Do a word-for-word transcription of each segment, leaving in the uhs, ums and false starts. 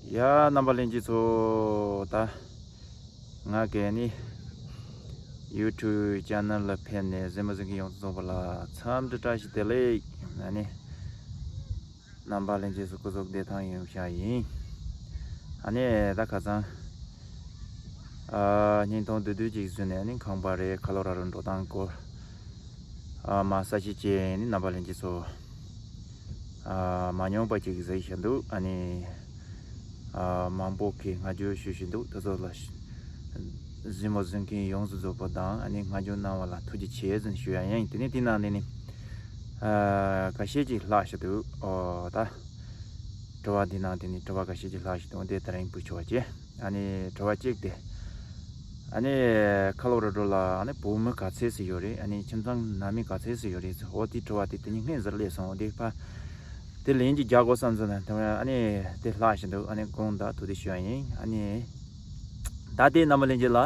ཡ། རྣམ་པ་ལྷན་རྒྱས་ཚོ། ད་ང་གིས་ནི་ཡུ་ཊུབ་ཅེ་ནལ་ལ་ཕེབས་ནས་གཟིགས་མོ་གཟིགས་མཁན་ཡོངས་སུ་རྫོགས་པ་ལ་འཚམས་འདྲི་བཀྲ་ཤིས་བདེ་ལེགས། ཨ་ནི་རྣམ་པ་ལྷན་རྒྱས་ཚོ་སྐུ་གཟུགས་བདེ་ཐང་ཡོང་བ་ཞུ་ཡིན། ཨ་ནི་ད་ཁ་སང་ཨ་བརྙན་ཐུང་བསྡུས་བསྡུས་ཅིག་བཟོས་ནས་ནི་ཁང་པ་རེད། ཁ་ལོ་ར་རུ་འགྲོ་སྟངས་སྐོར། ཨ་མ་ས་ཞིག་བྱས་ནི་རྣམ་པ་ལྷན་རྒྱས་ཚོ། ཨ་མ་མྱོང་པ་ཅིག་གཟིགས་བཞིན་འདུག་ཨ་ནི་ཨ་མང་པོ་གིས་བསྔགས་བརྗོད་ཞུ་བཞིན་འདུག་དེ་ཚོ་ལ་གཟིགས་མོ་གཟིགས་མཁན་ཡོངས་སུ་རྫོགས་པ་དང་ཨ་ནི་བསྔགས་བརྗོད་གནང་བ་ལ་ཐུགས་རྗེ་ཆེ་ཟེར་ཞུ་ཡ་ཡིན། དེ་ནས་དེ་ནང་ནས་ནི་ཨ་ཁ་ཤས་ཅིག་ལྷག་བཞིན་འདུག་ཨོ་ད་དྲི་བ་འདི་ནང་དེ་ནི་དྲི་བ་ཁ་ཤས་ཅིག་ལྷག་བཞིན་འདུག་དེ་ད་རིང་ཕུལ་ཆོག་པ་བྱས། ཨ་ནི་དྲི་བ་གཅིག་དེ། ཨ་ནི་ཁ་ལོ་ར་རུ་ལ་ཨ་ནི་བོད་མི་ག་ཚད་ཙམ་ཡོད་རེད། ཨ་ནི་ཁྱིམ་ཚང་ནང་མི་ག་ཚད་ཙམ་ཡོད་རེད། འོ་དེ་དྲི་བ་དེ་དེ་ནི་སྔས་ཟིག་སླེབས་སོང་། དེ་ཕ་དེ་ལན་གཅིག་རྒྱག་དགོས་བསམ་སོང་ན་དེ་ཨ་ནི་དེ་ལྷག་བཞིན་འདུག་ཨ་ནི་དགོངས་དག་ཐུགས་རྗེ་ཆེ་ཞུ་ཡ་ཡིན། ཨ་ནི་ད་དེ་རྣམ་པ་ལྷན་རྒྱས་ལ་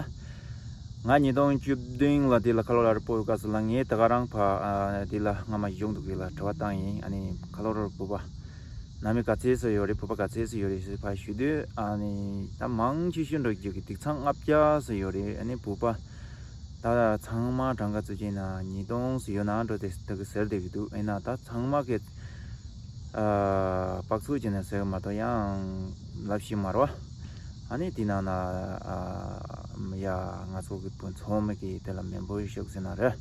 ང་ཉིས་སྟོང་བཅུ་བདུན་ལ་དེ་ལ་ཁ་ལོ་ར་རུ་སྤོ་བའི་སྐབས་སུ་ལ་ངས་དེ་ག་རང་ཕ་ཨ་དེ་ལ་སྔ་མ་གཞུང་དུ་གི་ལ་དྲི་བ་བཏང་ཡིན། ཨ་ནི་ཁ་ལོ་ར་རུ་བོད་པ་ནང་མི་ག་ཚད་ཙམ་ཡོད་རེད། བོད་པ་ག་ཚད་ཙམ་ཡོད་རེད་ཟེར་ཕར་ཞུས་དུས་ཨ་ནི་ད་མང་ཆེ་ཤོས་འགྲོ་རྒྱུ་གི་དུད་ཚང་ལྔ་བརྒྱ་ཙམ་ཡོད་རེད། ཨ་ནི་བོད་པ་ད་ཚང་མ་གྲངས་ཀ་བཙུགས་བྱས་ན་ཉིས་སྟོང་ཙམ་ཡོད་ན་འགྲོ་དེ་དེ་གི་ཟེར་བསྡད་ཀྱི་འདུག་ཡིན་ན་ད་ཚང་མ་གི་ཨ་དཔག་ཚོད་བྱས་ན་ཟེར་གི་མ་གཏོགས་ཡང་ལབ་ཤེས་མ་རེད་བ། ཨ་ནི་དེ་ནང་ན་ཨ་ཡ་ང་ཚོ་གི་བུ་ཚང་མ་གི་དེ་ལ་མེ་འབོད་ཤོག་ཟེར་ན་རེད།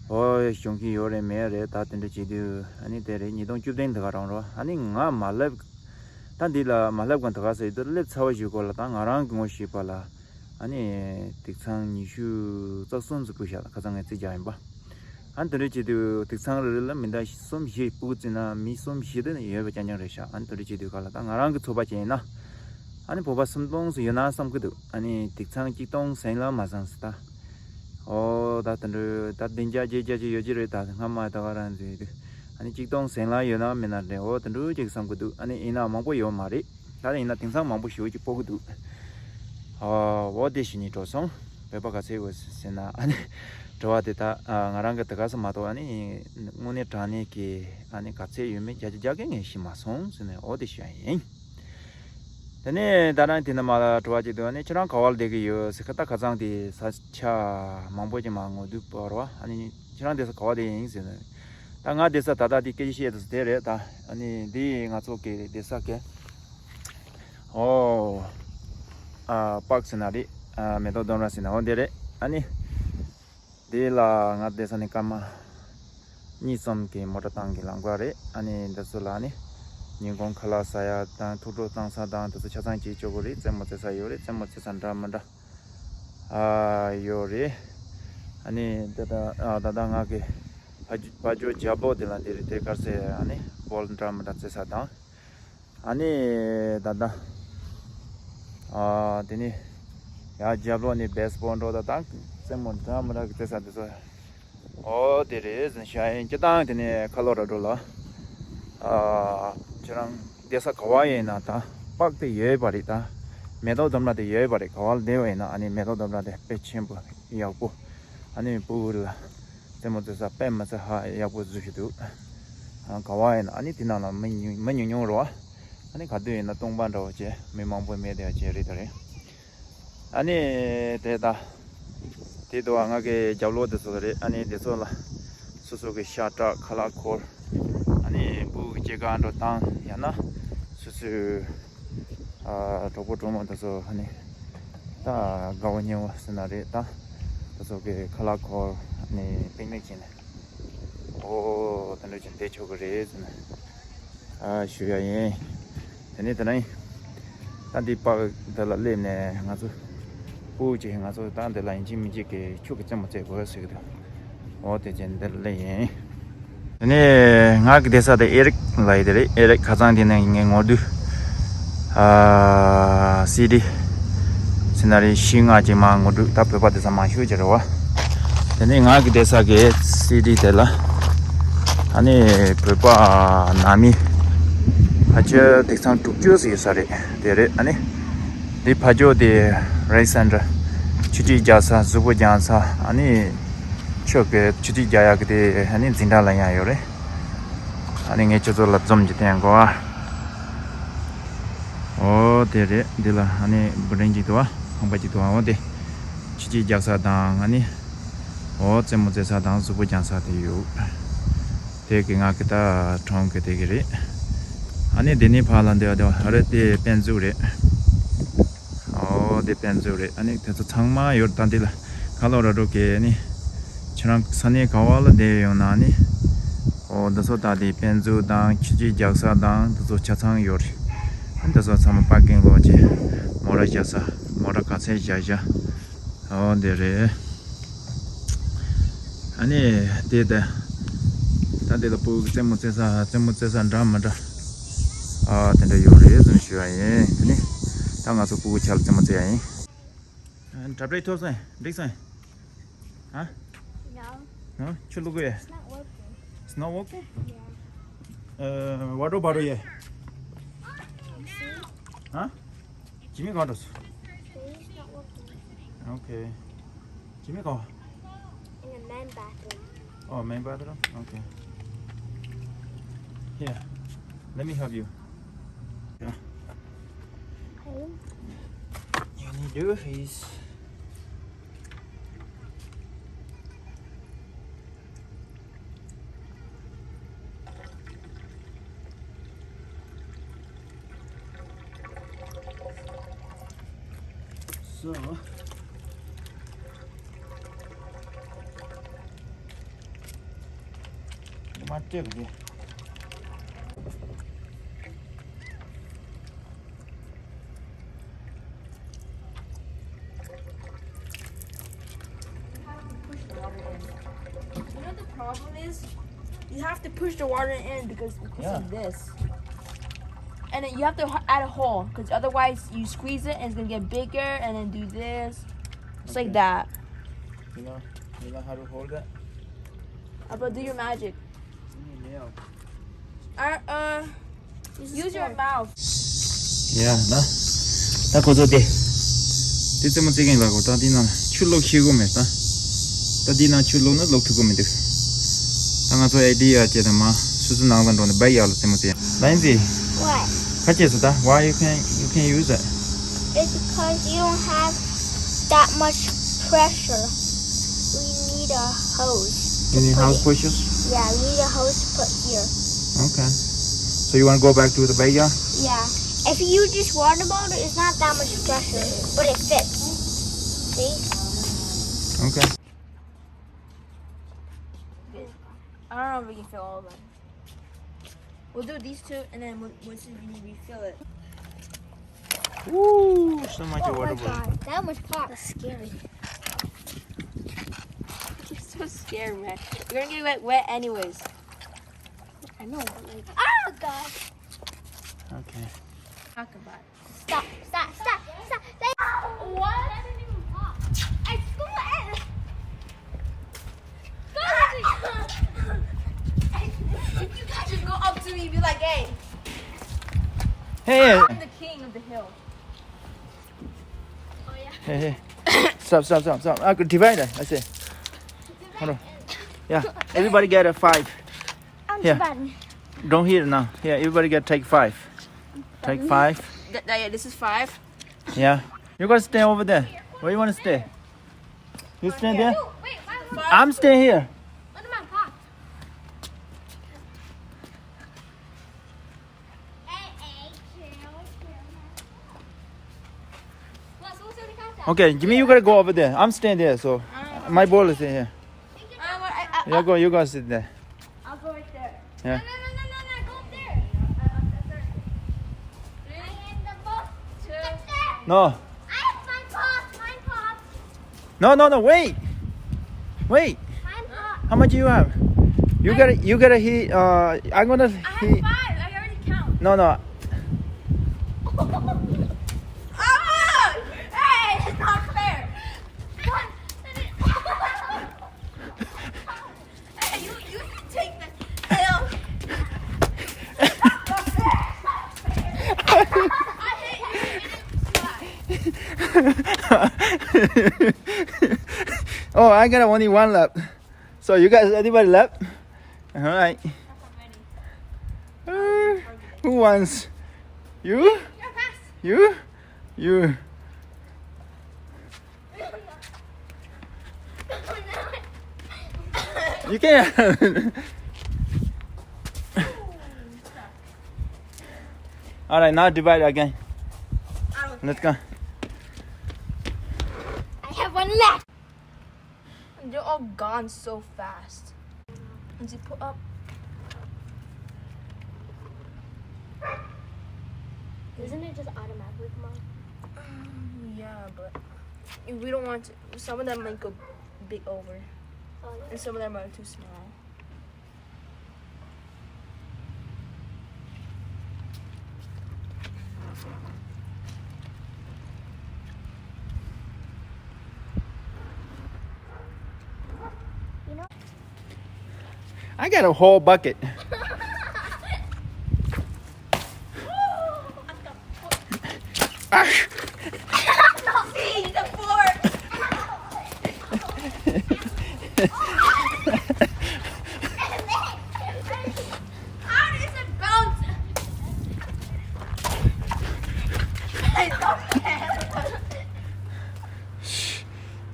ཨོ་ཡ་གཞུང་གི་ཡོད་རེད་མེད་རེད། ད་དེ་འདྲ་བྱེད་དུས་ཨ་ནི་དེ་རེད། ཉིས་སྟོང་བཅུ་བདུན་དེ་ག་རང་རོ། ཨ་ནི་ང་མ་སླེབས་ད་འདི་ལ་མ་སླེབས་གོང་དེ་ག་ཟེར་དུས་སླེབས་ཚར་བ་ཞིག་གོ་ལ་ད་ང་རང་གི་ངོ་ཤེས་པ་ལ་ཨ་ནི་དུད་ཚང་ཉི་ཤུ་རྩ་གསུམ་ཙམ་སྤུས་ཤག་ད་ཁ་སང་ངས་རྩིས་རྒྱག་ཡིན་པ། ཨ་ནི་དེ་འདྲ་བྱེད་དུས་དུད་ཚང་རེ་རེ་ལ་མི་ཟླ་གསུམ་བཞི་སྤུ་གུ་བརྩིས་ན་མི་གསུམ་བཞི་དེ་ནི་ཡོད་པ་རྐྱང་རྐྱང་རེད་ཤག་ཨ་ནི་དེ་འདྲ་བྱེད་དུས་ག་ལ་ད་ང་རང་གི་ཚོད་དཔག་བྱས་ཡིན་ན་ཨ་ནི་བོད་པ་སུམ་སྟོང་ཙམ་ཡོད་ན་བསམ་གི་འདུག་ཨ་ནི་དུད་ཚང་གཅིག་སྟོང་ཟིན་ལ་མ་ཟིན་ཟེར་ད། ཨོ་ད་དེ་འདྲ་ད་བདུན་བརྒྱ་བརྒྱད་བརྒྱ་ཅིག་ཡོད་ཀྱི་རེད། ད་སྔ་མ་ད་ག་རང་ཟེར་དུས་ཨ་ནི་གཅིག་སྟོང་ཟིན་ལ་ཡོད་ན་མེད་ན་རེད། ཨོ་དེ་འདྲ་ཅིག་བསམ་གི་འདུག་ཨ་ནི་ཡིན་ན་མང་པོ་ཡོད་མ་རེད། ད་ཡིན་ན་དེང་སང་མང་པོ་ཞེ་པོ་ཅིག་སྤོ་གི་འདུག་ཨོ་དེ་ཞུ་ནི་འགྲོ་སོང་། བོད་པ་ག་ཚད་ཡོད་ཟེར་ན་ཨ་ནི་དྲི་བ་དེ་ད་ང་རང་གི་དེ་ག་ས་མ་གཏོགས་ཨ་ནི་དངོས་གནས་དྲང་གནས་ཀྱི་ཨ་ནི་ག་ཚད་ཡོད་མེད་བརྒྱ་ཆ་བརྒྱ་གི་ངས་ཤེས་མ་སོང་ཟེར་ནས་ཨོ་དེ་ཞུ་ཡ་ཡིན། དེ་ནས་ད་རང་དེ་ནས་མ་དྲི་བ་ཅིག་འདུག་ཨ་ནི་ཁྱེད་རང་ག་བ་ལ་བསྡད་ཀྱི་ཡོད་ཟེར་ཁ་ད་ཁ་སང་དེ་ས་ཆ་མང་པོ་ཅིག་མ་ངོ་དུས་བར་བ་ཨ་ནི་ཁྱེད་རང་བསྡད་ས་ག་བ་བསྡད་ཡིན་ཟེར་ནས་ད་ང་བསྡད་ས་ད་ལྟ་དེ་སྐད་ཆ་བཤད་དུས་དེ་རེད། ད་ཨ་ནི་འདི་ང་ཚོ་གི་བསྡད་ས་གི་ཨོ། ཨ་པག་ཟེར་ན་རེད། ཨ་མེ་ཏོག་ལྡུམ་ར་ཟེར་ན་འོ་འདི་རེད། ཨ་ནི། འདི་ལ་ང་བསྡད་ས་ནི་སྐར་མ་གཉིས་ཙམ་གྱི་མོ་ཊ་བཏང་གི་ལམ་ཁ་རེད། ཨ་ནི་འདི་ཚོ་ལ་ནི་ཉིན་གུང་ཁ་ལག་ཟ་ཡ་དང་ཐུགས་སྤྲོ་བཏང་ས་དང་འདི་ཚོ་ཆ་ཚང་བྱེད་ཆོག་གི་རེད། རྩེད་མོ་རྩེ་ས་ཡོད་རེད། རྩེད་མོ་རྩེ་ས་འདྲ་མི་འདྲ་ཨ་ཡོད་རེད། ཨ་ནི་འདི་ད་ཨ་ད་ལྟ་ང་གི་ཕ་ཕ་ཇོ་རྒྱབ་ལོགས་དེ་ལ་འདི་རེད། དེ་གར་ཚེ་ཨ་ནི་བོལ་འདྲ་མི་འདྲ་རྩེ་ས་དང་། ཨ་ནི་ད་ལྟ་ཨ་དེ་ནི་ཡར་རྒྱབ་ལོགས་ནི་བེ་སི་བོལ་འགྲོ་ད་དང་རྩེད་མོ་འདྲ་མི་འདྲ་གི་རྩེ་ས་དེ་ཚོ་ཨོ་དེ་རེད་ཟེར་ཤག་ཡིན། སྤྱིར་བཏང་དེ་ནི་ཁ་ལོ་ར་འགྲོ་ལ་ཨ་ཁྱེད་རང་བསྡད་ས་ག་བ་ཡིན་ན་ད་པག་དེ་ཡོད་པ་རེད། ད་མེ་ཏོག་ལྡུམ་ར་དེ་ཡོད་པ་རེད། ག་བ་ལ་བསྡད་པ་ཡིན་ན་ཨ་ནི་མེ་ཏོག་ལྡུམ་ར་དེ་དཔེ་ཆེན་པོ་ཡག་པོ་ཨ་ནི་སྤུ་གུ་ལ། རྩེད་མོ་རྩེ་ས་དཔེ་མི་སྲིད་ཧ་ཡག་པོ་བཟོ་ཞིག་འདུག་ཨ་ག་བ་ཡིན་ན་ཨ་ནི་དེ་ནང་ལ་མི་ཉུང་མི་ཉུང་ཉུང་རེད་བ། ཨ་ནི་ག་དུས་ཡིན་ན་སྟོང་པ་འདྲ་བོ་བྱས་མི་མང་པོ་མེད་དེ་བྱས་རེད་ད་རེད། ཨ་ནི་དེ་ད་དེ་དུ་བ་ང་གི་རྒྱབ་ལོགས་དེ་ཚོ་རེད། ཨ་ནི་དེ་ཚོ་ལ་སོ་སོ་གི་ཤ་བཀྲ་ཁ་ལག་འཁོར་ཨ་ནི་སྤུ་གི་སྐྱེ་རྒ་འགྲོ་བཏང་ཡང་ན་སོ་སོའི། ཨ་གྲོགས་པོ་གྲོགས་མོ་དེ་ཚོ་ཨ་ནི་ད་དགའ་བོ་ཉེ་བོ་ཟེར་ན་རེད། ད་དེ་ཚོ་གི་ཁ་ལག་འཁོར་ཨ་ནི་པིག་ནིག་བྱས་ནས་ཨོ་དེ་འདྲ་བྱས་བསྡད་ཆོག་གི་རེད་ཟེར་ནས་ཨ་ཞུ་ཡ་ཡིན། དེ་ནས་དེ་ནས་ད་འདི་པག་འདི་ལ་སླེབས་ནས་ང་ཚོ་སྤུ་གུ་ཅིག་ང་ཚོ་ད་འདི་ལ་ཡིན་གཅིག་མིན་གཅིག་གི་ཆུ་གི་རྩེད་མོ་རྩེ་དགོས་ཟེར་གི་འདུག་ཨོ་དེ་བྱས་འདི་ལ་སླེབས་ཡིན། དེ་ནས་ང་གི་བསྡད་ས་དེ་ཨེ་རིག་ལ་ཡི་དེ་རེད། ཨེ་རིག་ཁ་སང་དེ་ནས་ངའི་ངོ་དུས་ཨ་སི་ཌི་སི་ན་རི་ཤི་ང་ཅིག་མ་ངོ་དུས་ད་བོད་པ་བསྡད་ས་མང་ཤོས་ཅིག་རེད་བ། དེ་ནས་ང་གི་བསྡད་ས་གི་སི་ཌི་དེ་ལ་ཨ་ནི་བོད་པ་ནང་མི་ཕལ་ཆེར་དེང་སང་དྲུག་ཅུ་ཙམ་ཡོད་ས་རེད། དེ་རེད། ཨ་ནི་དེ་ཕ་ཇོ་དེ་རེ་སན་ཌར་ཆུ་ཐིགས་རྒྱག་ས་གཟུགས་པོ་རྒྱག་ས་ཨ་ནི་ཆོས་ཀྱི་ཆུ་ཐིགས་རྒྱག་ཡག་གི་དེ་ཨ་ནི་འཛིན་གྲྭ་ལ་ཡང་ཡོད་རེད། ཨ་ནི་ངས་ཁྱོད་ཚོ་ལ་འཛུམ་གྱིས་བསྟན་དགོས་ཨ། ཨོ། ཨོ་དེ་རེད། འདི་ལ་ཨ་ནི་བུ་ཌིང་གཅིག་འདུག་བ། ཁང་པ་གཅིག་འདུག་བ། འོ་དེ་ཆུ་སྐྱིད་རྒྱག་ས་དང་། ཨ་ནི་འོ་རྩེད་མོ་རྩེ་ས་དང་གཟུགས་པོ་སྦྱང་ས་དེ་ཡོད། དེ་གི་ང་གི་ད་གྲོང་གི་དེ་གི་རེད། ཨ་ནི་དེ་ནི་ཕར་ལ་འདི་འདི་ཨ་རེད། དེ་དཔེ་མཛོད་རེད། ཨོ་དེ་དཔེ་མཛོད་རེད། ཨ་ནི་དེ་ཚོ་ཚང་མ་ཡོད། ད་འདི་ལ་ཁ་ལོ་ར་འགྲོ་གི། ཨ་ནི་ཁྱེད་རང་ས་གནས་ག་བ་ལ་བསྡད་ཡོང་ན། ཨ་ནི་ཨོ་འདི་ཚོ་ད་དེ་དཔེ་མཛོད་དང་ཆུ་སྐྱིད་རྒྱག་ས་དང་འདི་ཚོ་ཆ་ཚང་ཡོད་རེད། ཨ་ནི་འདི་ཚོ་ཚང་མ་པར་ཀིང་ལོག་བྱས། མོ་ཊ་བཞག་ས། མོ་ཊ་ག་ཚད་བཞག་བཞག་ཨོ་འདི་རེད། ཨ་ནི་དེ་ད་ད་འདི་ལ་ཕྲུ་གུ་རྩེད་མོ་རྩེ་ས། རྩེད་མོ་རྩེ་ས་འདྲ་མི་འདྲ་ཨ་དེ་འདྲ་ཡོད་རེད་ཟེར་ཞུ་བ་ཡིན། ཨ་ནི་ད་ང་ཚོ་ཕྲུ་གུ་ཆ་ལ་རྩེད་མོ་རྩེ་ཡ་ཡིན། ཨ་གྲ་སྒྲིག་ཐུབ་སོང་། འགྲིག་སོང་། ཨ། No, ཨ་ཆུ་བླུག་གི་ཡོད། It's not working. It's not working? Yeah. Uh, what about you? Huh? Jimmy got us. It's not working. Okay. Jimmy got. In the main bathroom. Oh, main bathroom? Okay. Here, let me help you. Yeah. Okay. You need to do is So, You know the problem is, you have to push the water in because, because of this. And then you have to h- add a hole, because otherwise you squeeze it and it's gonna get bigger and then do this. Just like that. You know, you know how to hold it? Abra, do your magic. Uh, uh, use your mouth. ཡ་ན། ད་ཁོ་ཚོ་དེ། དེ་རྩེད་མོ་རྩེ་མཁན་ལ་གོ། ད་འདི་ནང་ཆུ་བླུག་ཤེས་ཀྱི་མེད་ད། ད་འདི་ནང་ཆུ་བླུག་ན་བླུག་ཐུབ་ཀྱི་མི་འདུག་ད་ང་ཚོ་ཨའི་ཌི་ཡ་བྱས་ད་མ་སོ་སོ་ནང་ལ་འགྲོ་ནས་བའི་ཡར་ལ་རྩེད་མོ་རྩེ། Lindsay, What? ག་བྱས་སོང་ད། Why you can't, you can't use it? It's because you don't have that much pressure. We need a hose. You need hose pushers? Yeah, we need a hose to put here. Okay. So you want to go back to the backyard? Yeah. If you just water bottle, it's not that much pressure, but it fits. See? Okay. I don't know if we can fill all of them. We'll do these two, and then when- once we refill it. Ooh, so much water. Oh my God, that much pop. That's scary. You're so scared, man. We're gonna get wet, wet anyways. I know, but like, oh God. Okay. Talk about it. Stop, stop, stop, stop. What? I swear. You guys just go up to me and be like, hey. Hey. I'm the king of the hill. Hey, hey. Stop, stop, stop, stop. I could divide it. I say. Hold on. Yeah. Everybody get a five. I'm here. Don't hear now. Yeah, everybody get take five. Take five. Th- th- yeah, this is five. Yeah. You guys stay over there. Where you want to stay? You stay there. I'm staying here. Okay, Jimmy, you gotta go over there. I'm staying there, so my ball is in here. Yeah, go. You guys sit there. I'll go right there. Yeah. No, no, no, no, no, no, go up there. Three, two. No. I have my paws, my paws. No, no, no, wait. Wait. My paws. How much you have? You gotta, you gotta hit. Uh, I'm gonna hit. I have five. I already count. No, no. Oh! Hey, that's not fair. Hey, you, you can take the L. I hate you. Oh, I got only one left. So you guys, anybody left? All right. Uh, who wants? You? Your pass. You? You. You can. All right, now divide again. Let's go. I have one left. They're all gone so fast. Is it put up? Isn't it just automatically come on? Um, yeah, but we don't want to. Some of them might go big over, oh, yeah, and some of them are too small. I got a whole bucket. Ah! See, the fork. How does it bounce? I don't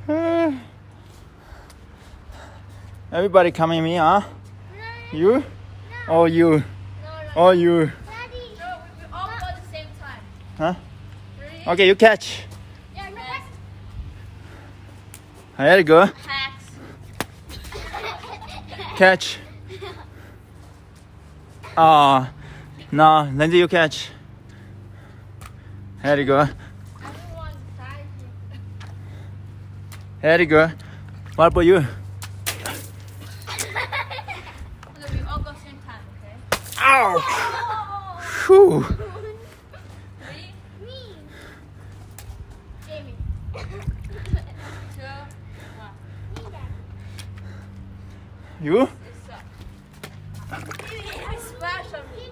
care. Everybody coming me, huh? You? Or you? Or you? Daddy. No, we, we all go at the same time. Huh? Three. Okay, you catch. Yeah, no, that's There you go. Hacks. Catch. Ah, no, Lindsay, you catch. There you go. There you go. What about you? Look, we all go same time, okay? Ow! Whew! Three. Me. Jamie. Two. One. You? It's up. Splash on me.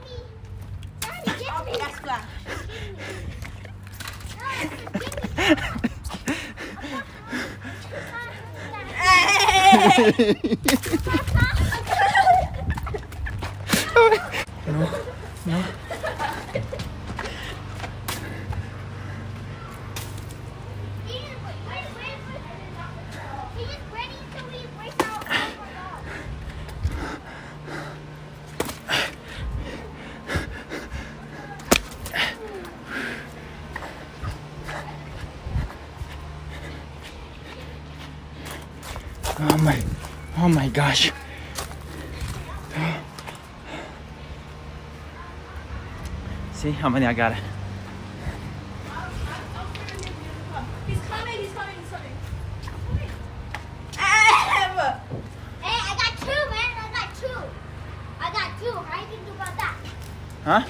Daddy, get me. I'll splash. Hey! No, no. Oh my, oh my gosh. See how many I got. He's coming, he's coming, he's coming. Hey, I got two, man. I got two. I got two. How you gonna do about that? Huh?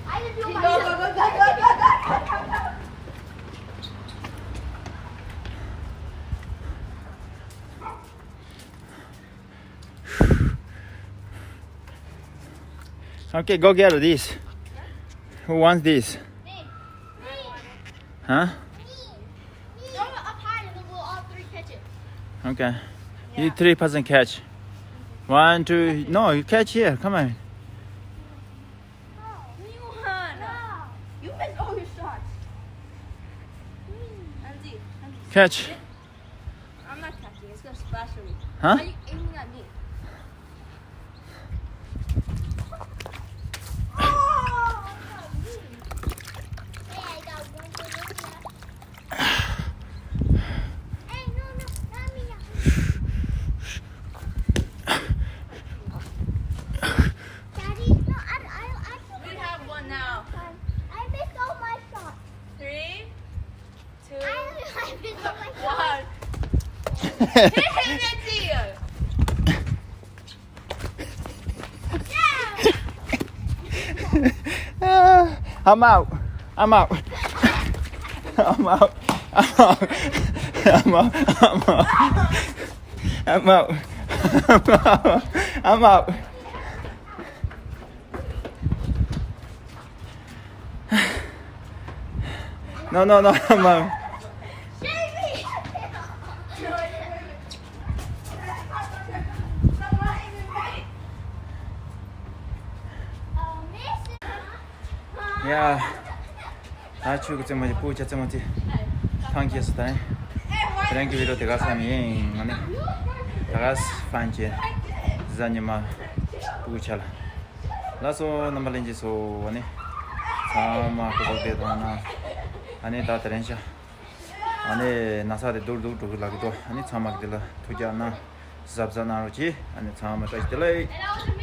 I can do it myself. Go, go, go, go, go, go, go, go. Okay, go get this. Who wants this? Me. Me. Huh? Me. Throw it up high and then we'll all three catch it. Okay. Yeah. You three person catch. One, two, no, you catch here. Come on. No. You missed all your shots. Andy, Andy. Catch. I'm not catching. It's gonna splash on me. Huh? Why are you aiming at me? Oh, I got me. Hey, I got one for this one. Hey, no, no, not me. Daddy, no, I, I, I took We have one now. I missed all my shots. Three. Two. I, I missed all my shots. One. Hit him, Nancy. Yeah. I'm out. I'm out. I'm out. I'm out. I'm out. I'm out. I'm out. I'm out. I'm out. No, no, no, no. Yeah. ད་ཆོས་ཀྱི་རྩེད་མོ་ཞིག་སྤུ་གུ་ཆ་རྩེད་མོ་རྩེ། ཐང་ཁྱེར་སོང་ད་རིང་། དེ་རིང་གི་བི་ཌི་ཡོ་དེ་ག་ས་ནས་ཡིན་ང་ནི། ད་ག་ས་ཕན་ཆེན། གཟའ་ཉི་མ། སྤུ་གུ་ཆ་ལ། ལགས་སོ་རྣམ་པ་ལྷན་རྒྱས་ཚོ་ཨ་ནི། ཚང་མ་སྐུ་གཟུགས་བདེ་ཐང་ན། ཨ་ནི་ད་དེ་རིང་ཤ། ཨ་ནི་ན་ཚ་དེ་སྡུག་སྡུག་འགྲོ་གི་ལ་གི་དོ། ཨ་ནི་ཚང་མ་གི་དེ་ལ་ཐུགས་རྒྱག་གནང་། གཟབ་གཟབ་གནང་རོགས་གྱིས། ཨ་ནི་ཚང་མ་བཀྲ་ཤིས་བདེ་ལེགས།